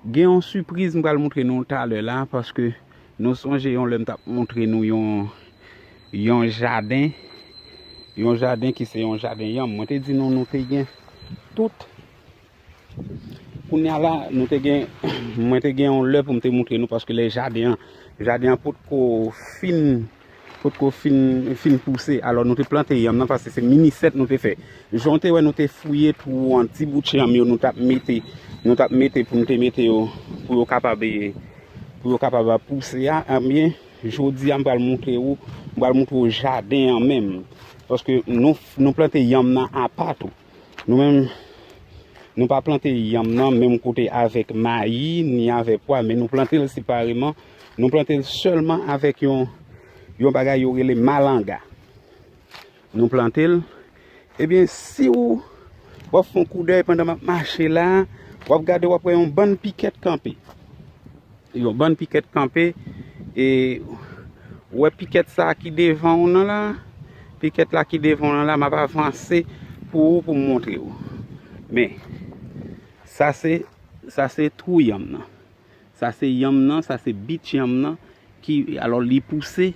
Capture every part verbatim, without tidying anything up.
Gen yon sipriz m pral montre nou talè la, paske nou sonje yon lè m t ap montre nou yon, yon jaden, yon jaden ki se yon jaden yanm. Mwen te di nou, nou te gen tout. Kounye a la, nou te gen, mwen te gen yon lè pou m te montre nou, paske lè jaden an, jaden an potko fin, potko fin, fin pouse. Alò, nou te plante yanm nan, paske se mini sèt nou te fè. Jan w te wè, nou te fouye twou an, ti bout yanm yo, nou t ap mete, nou t ap mete pou nou te mete yo, pou yo kapab, pou yo kapab ap pouse a. Ebyen, jodi a, m pral montre ou, m pral montre ou jaden an menm. Paske nou, nou plante yanm nan apa tou. Nou menm, nou pa plante yanm nan menm kote avèk mayi, ni avèk pwa, men nou plante l separeman. Nou plante l sèlman avèk yon, yon bagay yo rele malanga. Nou plante l. Ebyen, si w, w ap fè yon koudèy pandan m ap mache la, w ap gade, w ap wè yon bann pikèt kanpe. Yon bann pikèt kanpe, e, w wè pikèt sa a ki devan w nan la, pikèt la ki devan w nan la, m ap avanse pou ou, pou m montre w. Men, sa se, sa se twou yanm nan. Sa se yanm nan, sa se bitch yanm nan, ki, alò, li pouse,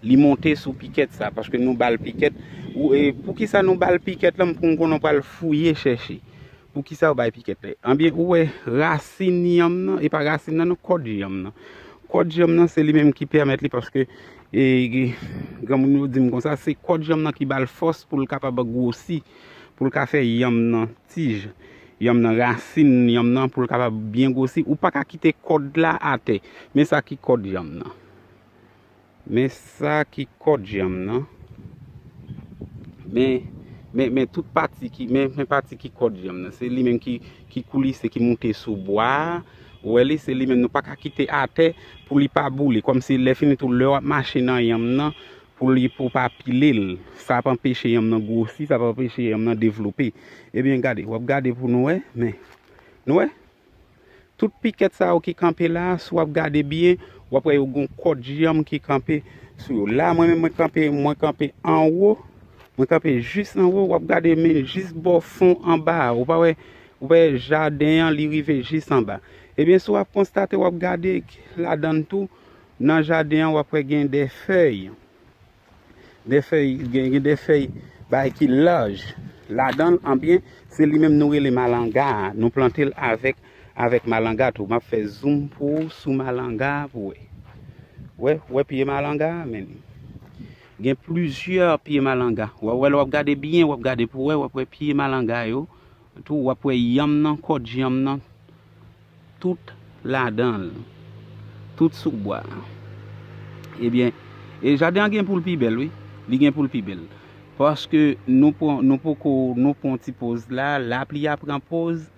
li monte sou pikèt sa, paske nou ba l pikèt. Ou, e, poukisa nou ba l pikèt la, m konn konnen w pral fouye chèche. Poukisa yo bay pikèt la? Anbyen, ou wè rasin yanm nan, e pa rasin nan, non, kòd yanm nan. Kòd yanm nan, se li menm ki pèmèt li, paske, e, granmoun yo di m konsa, se kòd yanm nan ki ba l fòs pou l kapab gwosi, pou l ka fè yanm nan tij, yanm nan rasin, yanm nan pou l kapab byen gwosi. Ou pa ka kite kòd la atè. Men sa ki kòd yanm nan. Men sa ki kòd yanm nan. Men, men, men tout pati ki, men, men pati ki kòd yanm nan. Se li menm ki, ki koulise, ki moute sou bwa a. Ou wè li, se li menm nou pa ka kite atè pou li pa boule. Kòmsi lè fini tou, lè w ap mache nan yanm nan, pou li, pou w pa pile l. Sa ap anpeche yanm nan gwosi, sa ap anpeche yanm nan devlope. Ebyen, gade, w ap gade pou nou wè, men, nou wè? Tout pikèt sa yo ki kanpe la, si w ap gade byen, w ap wè yo gon kòd yanm ki kanpe sou yo. La, mwen menm, mwen kanpe, mwen kanpe anwo, mwen kanpe jis anwo, w ap gade men jis bò fon anba a. Ou pa wè, ou wè jaden an, li rive jis anba. Ebyen, si w ap konstate, w ap gade ladann tou, nan jaden an, w ap wè gen de fèy. De fèy, gen, gen de fèy bay ki laj ladan l, anbyen, se li menm nou rele malanga a. Nou plante l avèk, avèk malanga tou. M ap fè zoom pou ou sou malanga a pou wè. Wè, wè pye malanga a, men li. Gen plizyè pye malanga. W ap wè, lè w ap gade byen, w ap gade pou wè, w ap wè pye malanga yo. Tou, w ap wè yanm nan, kòd yanm nan, tout ladan l. Tout sou bwa. Ebyen, e jaden an gen pou l pi bèl, wi. Li gen pou l pi bèl. Paske nou pran, nou poko, nou pran ti poz la, lapli a pran poz.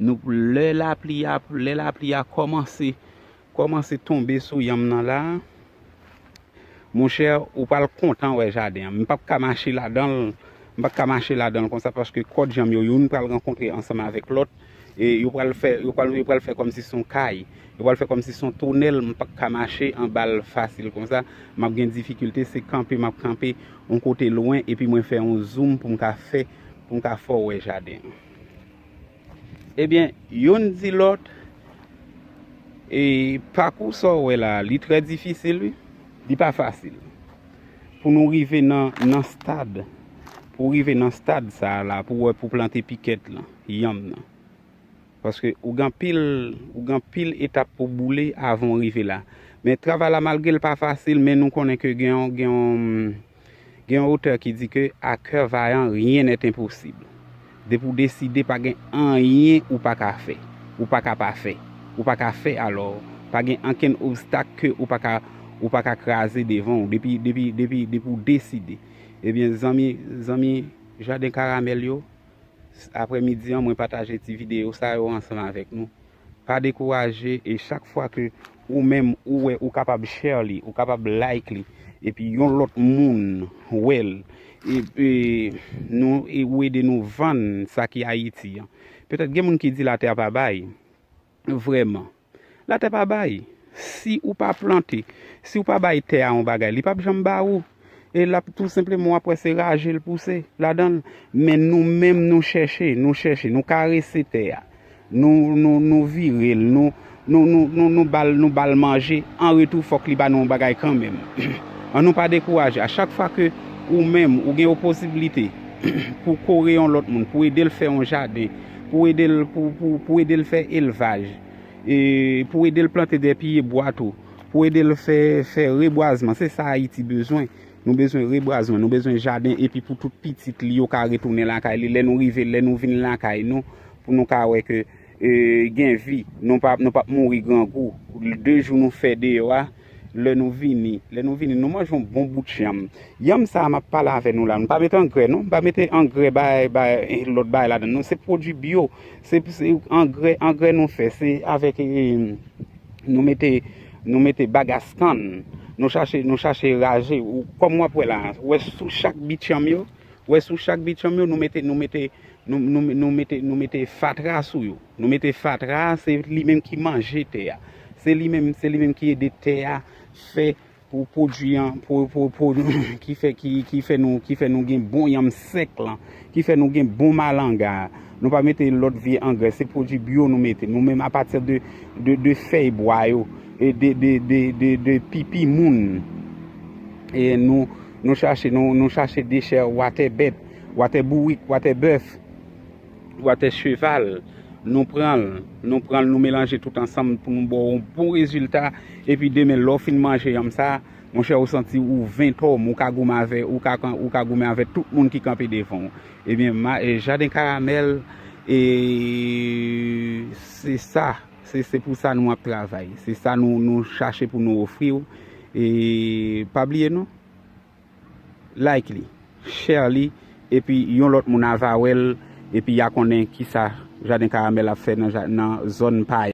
Nou, lè lapli a, lè lapli a kòmanse, kòmanse tonbe sou yanm nan la, monchè, ou pral kontan wè jaden an. M p ap ka mache ladan l, m p ap ka mache ladan l konsa, paske kòd yanm yo, youn pral rankontre ansanm avèk lòt, e yo pral fè, yo pral, yo pral fè kòmsi se yon kay. Yo pral fè kòmsi se yon tonèl, m p ap ka mache anba l fasil konsa. M ap gen difikilte, se kanpe m ap kanpe yon kote lwen, epi mwen fè yon zoom pou m ka fè, pou m ka fè w wè jaden an. Ebyen, youn di lòt, e pakou sa w wè la, li trè difisil, wi. Li pa fasil. Pou nou rive nan, nan stad, pou rive nan stad sa a la, pou wè, pou plante pikèt lan, yanm nan. Paske ou gen anpil, ou gen anpil etap pou boule avan w rive la. Men travay la, malgre l pa fasil, men nou konnen ke gen yon, gen yon, Gen yon otè ki di ke à cœur vaillant, rien n'est impossible. Depi w deside, pa gen anyen ou pa ka fè. Ou pa ka pa fè. Ou pa ka fè, alò, pa gen ankenn obstak ke ou pa ka, ou pa ka kraze devan w. Depi, depi, depi, depi w deside. Ebyen, zanmi, zanmi jaden karamèl yo, aprè midi an, mwen pataje ti videyo sa yo ansanm avèk nou. Pa dekouraje, e chak fwa ke ou menm ou wè ou kapab share li, ou kapab like li, epi yon lòt moun wè l, e, e nou, e ou ede nou vann sa ki Ayiti an. Petèt gen moun ki di latè a pa bay. Vrèman. Latè pa bay. Si ou pa plante, si ou pa bay tè a yon bagay, li p ap janm ba ou. E l ap tou senpleman, w ap wè se raje l pouse ladan l. Men nou menm, nou chèche, nou chèche, nou karese tè a. Nou, nou, nou vire l, nou, nou, nou, nou, nou ba l, nou ba l manje, an retou, fòk li ba nou yon bagay kanmenm. An nou pa dekouraje. A chak fwa ke ou menm, ou gen yon posiblite pou kore yon lòt moun, pou ede l fè yon jaden, pou ede l, pou, pou, pou ede l fè elvaj, e pou ede l plante de pye bwa tou, pou ede l fè, fè rebwazman. Se sa Ayiti bezwen. Nou bezwen rebwazman, nou bezwen jaden, epi pou tout pitit li yo ka retounen lakay li. Lè nou rive, lè nou vin lakay nou, pou nou ka wè ke, e, gen vi. Nou pa, nou p ap mouri grangou. De jou nou fè deyò a, lè nou vini, lè nou vini, nou manje yon bon bout yanm. Yanm sa a m ap pale avè nou la, nou pa mete angrè non, m pa mete angrè bay, bay, e, lòt bay ladan. Non, se pwodui byo, se, se angrè, angrè nou fè, se avèk, e, nou mete, nou mete bagas kann, nou chache, nou chache raje. Ou, kòm w ap wè la, ou wè sou chak bit yanm yo, ou wè sou chak bit yanm yo, nou mete, nou mete, nou, nou, nou mete, nou mete fatra sou yo. Nou mete fatra, se li menm ki manje tè a. Se li menm, se li menm ki ede tè a fè pou pwodui an, pou, pou, pou, ki fè, ki, ki fè nou, ki fè nou gen bon yanm sèk lan, ki fè nou gen bon malanga. Nou pa mete lòt vye angrè, se pwodui byo nou mete. Nou menm apati de, de, de fèy bwa yo, e de, de, de, de, de pipi moun. E nou, nou chache, nou, nou chache dechè watè bèt, watè bourik, watè bèf, watè cheval. Nou pran l, nou pran l, nou melanje tout ansanm pou nou ba w yon bon rezilta. Epi demen, lè w fin manje yanm sa, monchè, ou santi ou ven tòm, ou ka goumen avè, ou ka, ou ka goumen avè tout moun ki kanpe devan w. Ebyen, ma, e, Jaden Karamèl, e, se sa, se, se pou sa nou ap travay. Se sa nou, nou chache pou nou ofri w. E pa bliye non, like li, share li, epi yon lòt moun ava wè l, epi y a konnen kisa Jaden Karamèl ap fè nan ja-, nan zòn pa y.